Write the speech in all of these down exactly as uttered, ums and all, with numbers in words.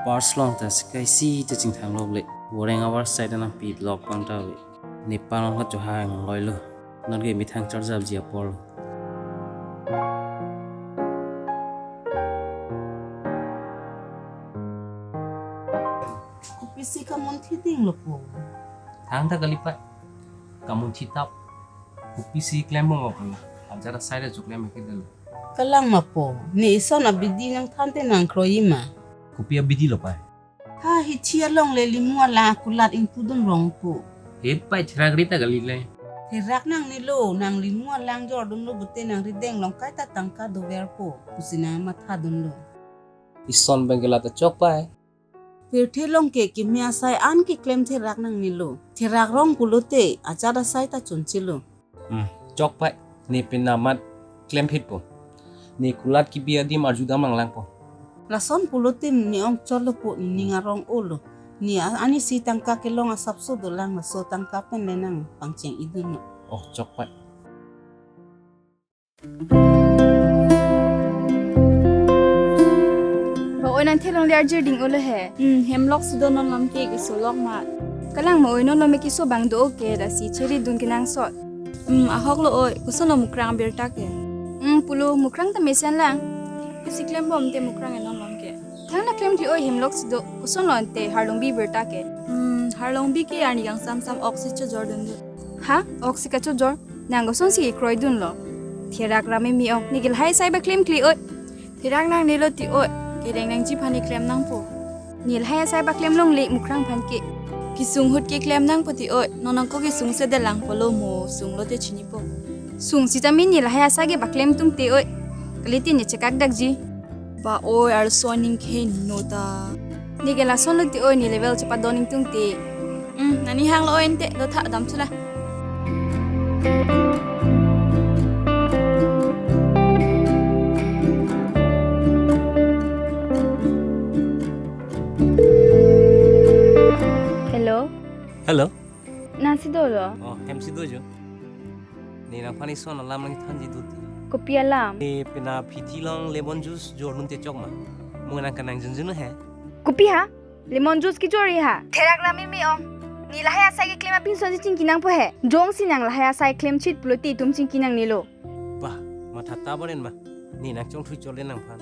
Pars long ta sikaisi te chingthang lok le. Boreng avar side nangpi lok pang ta ve. Nepal long ka chohang loi lo. Non ke methang charjapji apor lo. Kopisi kamunthi ding lo po. Thang ta kalipat. Kamunthi tap. Kopisi klembom aphan. Ajat asai ta choklem ke dalo. Kalang ma po. Ne ison abidi nangthan te nangkroi ma. Kopi abidi lo pai? Ha, hithi along le limu alang kulat ingpu dun rong po. He pai, therak ri ta kali le. Therak nangne lo, nang limu alang jor dun lo pute nang rideng long kaita tangka dover po. Pusi nang matha dun lo. Ison bengkela ta chok pai. Pirthe long ke kimi asai an keklem therak nangne lo. Therak rong pulote ajat asai ta chonche lo. Hmm, chok pai. Ne pina mat klem phit po. Ne kulat kibi adim arju dam lang lang po. Lason pulote ne ong chot lo po, ne ning arong-o lo. Ne a-, ani si tangka kelong asapso dolang, laso tangka pen le nang pangcheng idun lo. Oh, chok pai. Ba oi nang thelong le arjir ding ulo he. Hmm, hem lok si do non lam ke keso lok ma. Kalang ma oi non lo me keso bang do ke, lasi cheri dun kenangsot. Hmm, ahok lo oi, koson lo mukrang birta ke. Hmm, pulo mukrang ta mesen lang. Kosi klembom te mukrang e non lam ke. Thang na klemkle oi, hem lok si do, koson lo ante harlongbi birta ke. Hmm, harlongbi ke arni kangsam sam oksi chojor dun dun. Ha, oksi kachojor? Nang koson si kroi dun lo. Therak rame me ong, ne ke lahai asai ba klemkle oi. Therak nangne lo ti oi, kereng nangji aphan ne klem nangpo. Ne lahai asai ba klem longle mukrang aphan ke. Kesung ahut ke klem nangpo ti oi, non nang ko kesung se delang po lo mo, sung lote chinipo. Sung sitame ne lahai asai ke ba klem tung te oi. Kalite ne chekak dakji. Ba oi, arloso aning khe no ta. Ne ke lason lo ti oi, ne level chepadon ingtung te. Hmm, nani hang lo oi ante, do tha dam chula. Hello. Hello. Nang si dolo? Oh, hem si dojo. Ne nangphan ison alam nangthanji do ti. Kopi alam? Ne pina phithi long lemon juice jor dun te chok ma. Mo nang kanang junjun he. Kopi ha? Lemon juice kejor-i ha? Therak rame me ong. Ne lahai asai keklem apinso si chingki nangpo he. Jongsi nang lahai asai klem chit pulote itum chingki nangne lo. Bah, matha ta baren ma. Ne nang chongthui chot le nangphan.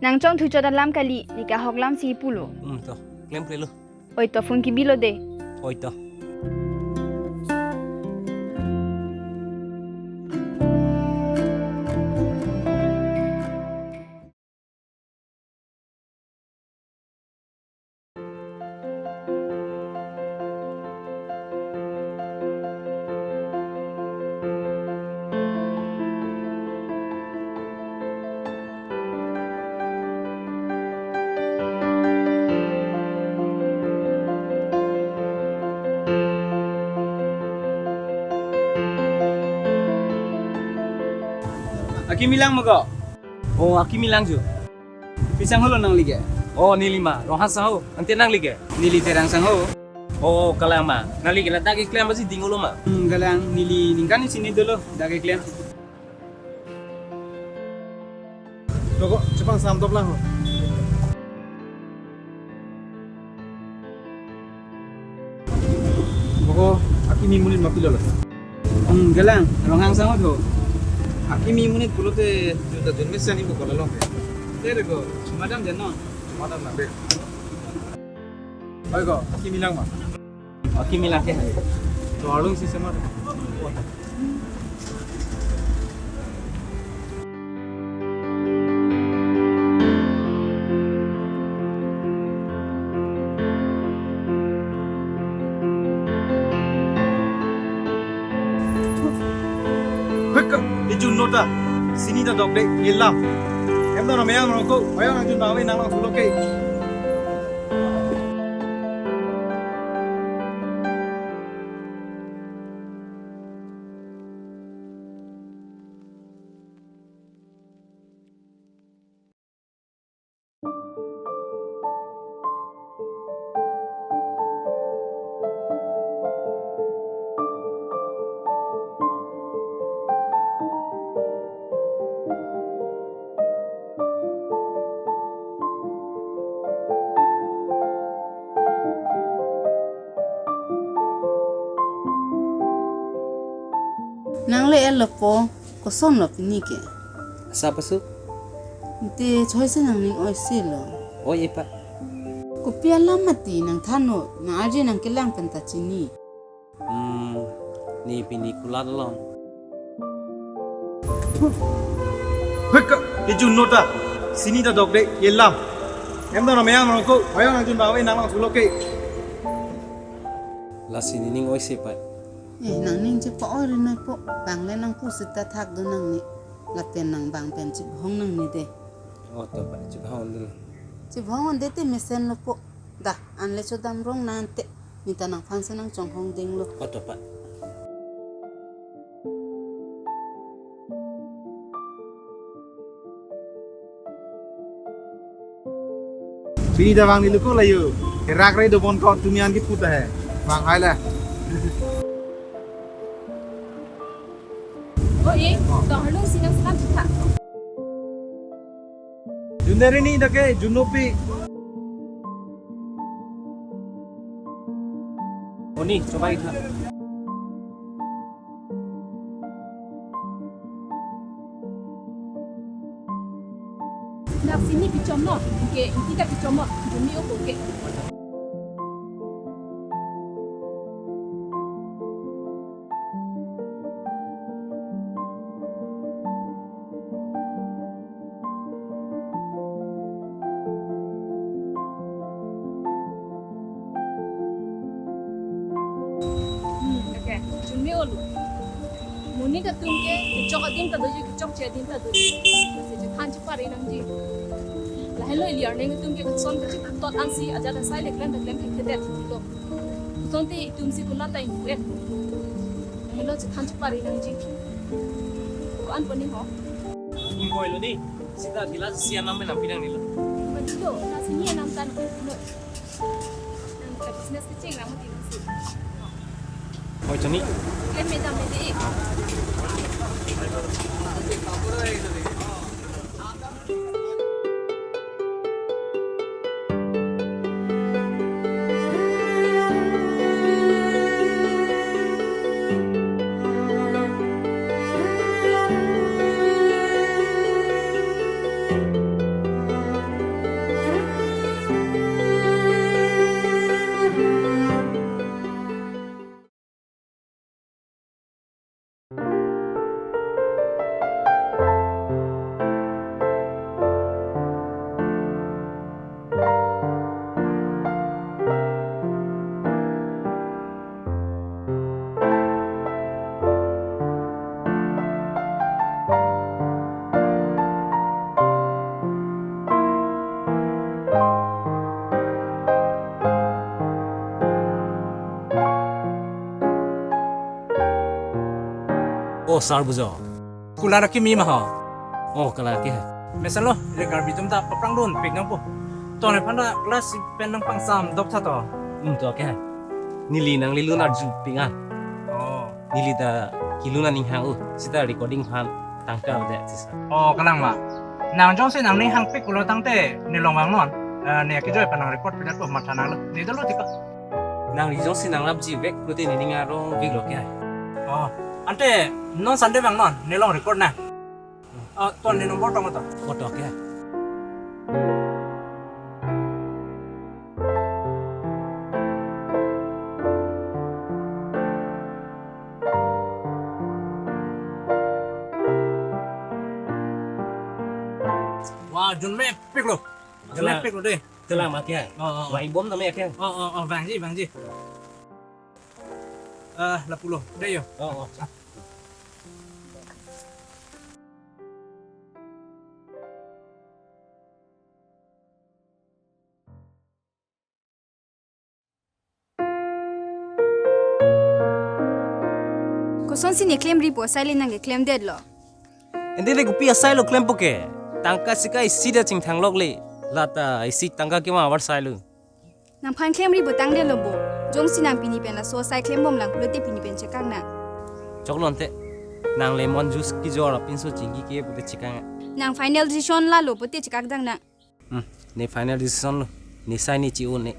Nang chongthui chot alam kali, ne ke ahok lam si pulo. Hmm, to, klemkle lo. Oi to, phone kibi lo de. Oi to. Akimi lang mo ko? Oh, akimi lang jo. Pi sangho lo nangli ke? Oh, neli ma, Ronghang sangho. Ante nangli ke? Neli Terang sangho. Oh, kalang ma. Nangli ke la dak keklem basi ding-o lo ma. Hmm, kalang, neli ningkan isi ni dolo dak keklem. Toko, chepang sam top lang ho. Boko, akimi monit ma pilo lo? Hmm, kalang, Ronghang sangho tho. Akimi monit pulote junta junmesen ni boko lalong. Te deko, madam jan non. Madam na be. Oi ko, akimi lang ma. Akimi lang ke. To arlong si semar. Hek, ijun nota. Sini ta dok de, ilam. Em ta na meyang roko, meyang na jun na we nang lang sulo ke. Nang le el lo po, koson lo pini ke? Asa pasu? Te choi se nangning oi se lo. Oi epa. Kopi alam mati nang thannon, nang arje nangkelang pen ta chini. Hmm, ne pini kulat along. Hek, ke Jun nota. Sini ta dok de, yelam. Em ta nameyang nangko, ayang nang Jun bawe nang lang sulok ke. Lasi nening oi se pai. Eh, nangning chepa-oi ri noi po. Bang le nangpu seta thak do nangne. Lapen nang bang pen chibhong nangne de. Oh, to pai, chibhong dulu. Chibhong de te mesen lo po. Dah, an le chodam rong nante. Mita nangphan se nangchonghong ding lo. Oh, to pai. Pini ta bang ni luko layo. Kerak re dobon ko tumi an kiput hai. Bang hai la. Oh, eh, dong lu sinang selam kita. Jun dari ni dake, Jun nopi. Oni, coba itu. Dak sini pichom no, ke inti ta pichom no, Jun ni oko ke. Hmm, okay. Jun me olu. Monit atum ke kechok adim ta doji, kechokche adim ta doji. Lasi chethan chepare nangji. Lahelo ili arneng atum ke koson kachiputot ansi ajat asai le klem klem thekthedet lo. Koson te itum si kulat ta ingpu-et. Lahelo chethan chepare nangji. Ko-an poni ho? Ingkoi lo ni. Sita gila si anam me lampi nangnelo. Madilo, lasi ni anam tan lo. Nang ka business kecheng nang mati nang si. Oi, Joni. Klem me dam me de. Oh, sir bujo. Kular akimi ma ho? Oh, kular ke hai. Mesen lo, le Karbi atum ta paprang dunpik nangpo. To nephan ta class pen nangpangsam dok tha to. Hmm, to ke hai. Neli nanglilun arjupik ah. Oh. Neli ta kelun aning hang-o, sita recording aphan tangka avedet sisa. Oh, kalang ma. Nang jongsi nangning hangpik pulo tangte, ne long vangnon. Eh, ne kejoi pa nang record pidet ko matha nanglo. Ne dolo tika. Nangli jongsi nanglapji vek pulote nening arong vek lo ke hai. Oh, ante non Sunday vangnon, ne long record nang. Oh, to ne number tong to. Koto ke hai. Wah, Jun mepik lo. Jun mepik lo de. Telang ma ke hai. Oh, oh, oh. Wah, ibom tame ke hai. Oh, oh, oh, vangji, vangji. Ah, lapulo. De yo. Oh, oh. Kosonsi ne klemri po asai le nang keklemdetlo. Ente le kopi asai lo klempo ke. Tangka sika isi ta chingthang lok le. Lata isi tangka kevang avar asai lo. Nangphan klemri po tangdetlo bo. Jongsi nang pini pen laso asai klembom lang pulote pini pen chekak nang. Choklo ante. Nang lemon juice kejor apinso chingki ke pute chekak nang. Nang final decision lalo pute chekak dang nang. Hmm, ne final decision lo. Ne sai ne chi-o ne.